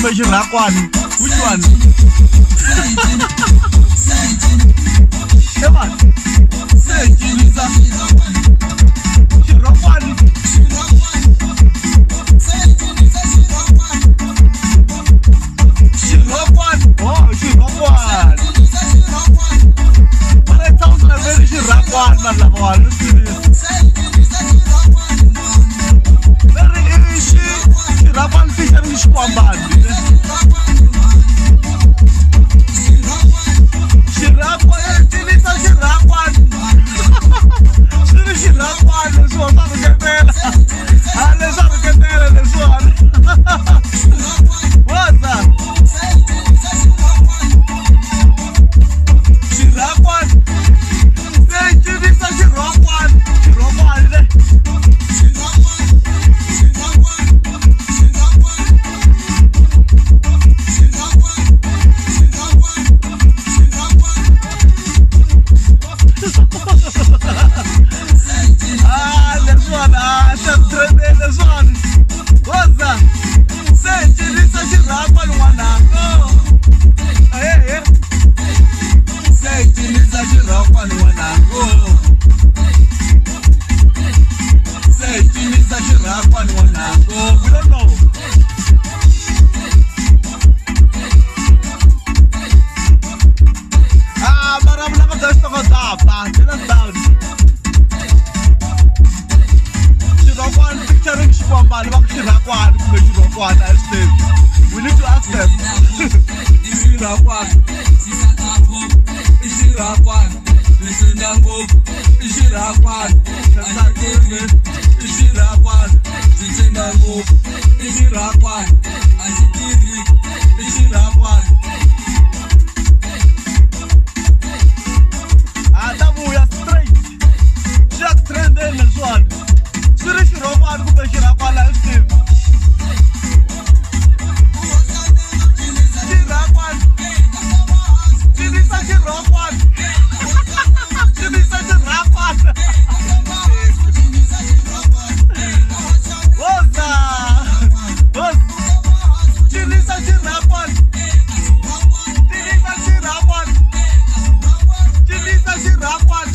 kumbe xirhakwani? Which one? Evan, se cinisa xirhokwani. Xirhokwani, oh, xirhokwani. Mara it sounds like very xirhakwani vanhu lavawani, swi tivisa. Very i xi xirhakwani featuring xikwambani. Xirhakwani, cinisa xirhakwani. Swi ri xirhakwani leswiwani swa rhuketela. A leswa rhuketela leswiwani. Woza. Xirhakwani. Se cinisa xirhokwani. Xirhokwani le. Ah, leswiwani a swi trendeni leswiwani. Woza. Se cinisa xirhakwani n'wananga. Ehe. Se cinisa xirhakwani n'wananga. Se cinisa xirhakwani n'wananga. We don't know. Ah, mara vulanga bya xitoko bya fa. Jealous down. Xirhokwani featuring xikwambani va ku xirhakwani kumbe xirhokwani a swi tivi. We need to ask them. I xirhakwani, i xirhakwani, leswi na ngopfu i xirhakwani, a xi tirhi i xirhakwani, byi cina ngopfu i xirhakwani, a xi tirhi i xirhakwani. A ta vuya straight. Swi ya ku trendeni leswiwani. Swi ri xirhokwani kumbe xirhakwani a swi tivi. Xirhakwani. Cinisa xirhokwani. Cinisa xirhakwani. Woza. Woza. Cinisa xirhakwani. Cinisa xirhakwani. Cinisa xirhakwani.